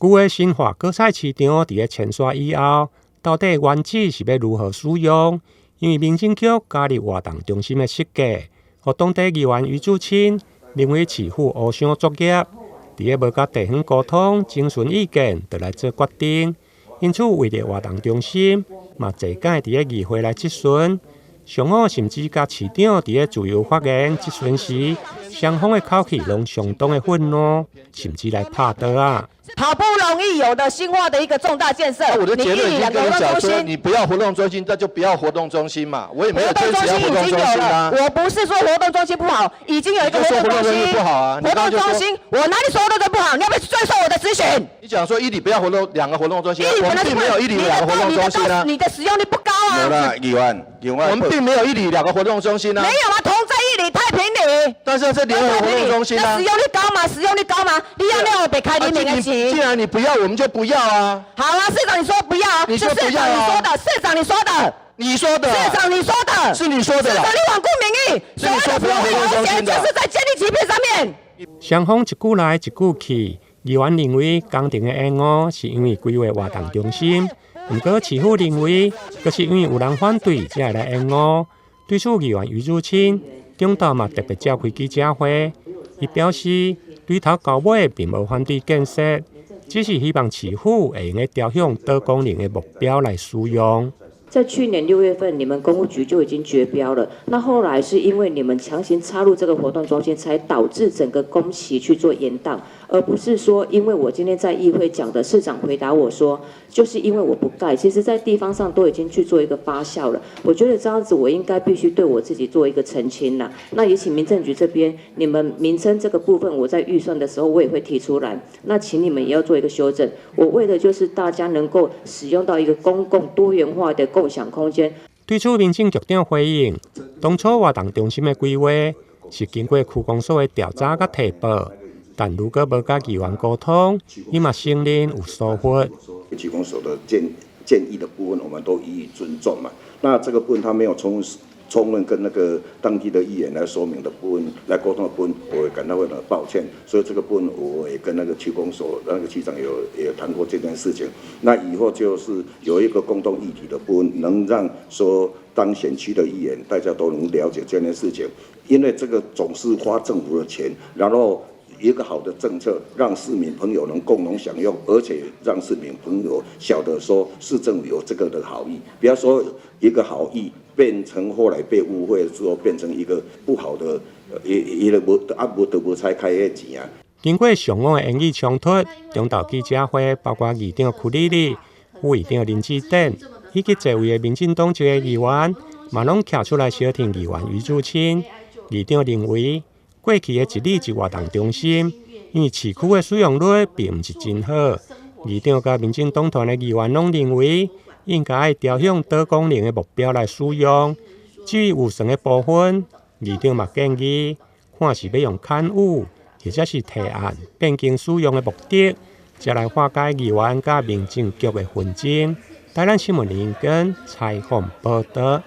舊的新化果菜市場佇咧遷徙以後，到底原址是欲如何使用？因為民政局加入活動中心的設計，予當地議員余祖親認為市府烏箱作業，佇咧無佮地方溝通、徵詢意見，就來做決定。因此，為著活動中心，嘛濟擺佇咧議會來質詢。上午甚至佮市長佇咧自由發言質詢時，雙方的口氣攏相當的憤怒，甚至來拍桌仔。好不容易有的新化的一個重大建設，我的結論已經跟你講說，你不要活動中心，那就不要活動中心嘛。我也沒有堅持要活動中心啊。我不是說活動中心不好，已經有一個活動中心不好啊。活動中心，我哪裡說活動中心不好？你要不要追溯我的質詢？你講說一里不要活動兩個活動中心，我們並沒有一里兩個活動中心啊。你的使用率不高啊。有啦，議員，議員，我們並沒有一里兩個活動中心啊。沒有啊，同在一里太平里。但是這聯合活動中心啊。那使用率高嗎？使用率高嗎？你要那我別開你名的錢。既然你不要，我們就不要啊。好啊，市長你說不要啊，你說不要啊。市長你說的，市長你說的，你說的，市長你說的，是你說的。市長你罔顧民意，是你說不要活動中心的，就是在建立欺騙上面。雙方一句來一句去，議員認為工程的延誤是因為規劃活動中心，毋過市府認為，閣是因為有人反對才會來延誤。對此，議員余祖親中晝嘛特別召開記者會，伊表示對頭到尾並無反對建設，只是希望市府會用得朝向多功能的目標來使用。在去年6月份，你們工務局就已經絕標了。那後來是因為你們強行插入這個活動中心，才導致整個工期去做延宕，而不是說因為我今天在議會講的，市長回答我說，就是因為我不蓋。其實，在地方上都已經去做一個發酵了。我覺得這樣子，我應該必須對我自己做一個澄清啦。那也請民政局這邊，你們名稱這個部分，我在預算的時候我也會提出來。那請你們也要做一個修正。我為的就是大家能夠使用到一個公共多元化的共享空間。對此，民政局長回應，當初活動中心的規劃是經過區公所的調查佮提報，但如果無佮議員溝通，伊嘛承認有疏忽。區公所的建議的部分，我們都予以尊重嘛。那這個部分他沒有充分跟那個當地的議員來說明的部分，來溝通的部分，我也感到非常的抱歉。所以這個部分我也跟那個區公所那個區長有談過這件事情。那以後就是有一個共同議題的部分，能讓說當選區的議員大家都能了解這件事情。因為這個總是花政府的錢，然後一個好的政策，讓市民朋友能共同享用，而且讓市民朋友曉得說市政府有這個的好意，不要說一個好意變成後來被誤會之後變成一個不好的，一個無啊無得無彩開的錢啊。經過上午的言語衝突，中晝記者會包括議長屈里里、副議長林志典以及這位的民進黨籍的議員，嘛攏徛出來相挺議員余祖親。議長認為，過去的一里一活動中心，因為市區的使用率並毋是真好。議長佮民進黨團的議員攏認為，應該朝向多功能的目標來使用。至於預算的部分，議長嘛建議，看是欲用勘誤，或者是提案變更使用的目的，才來化解議員佮民政局的紛爭。台南新聞林根採訪報導。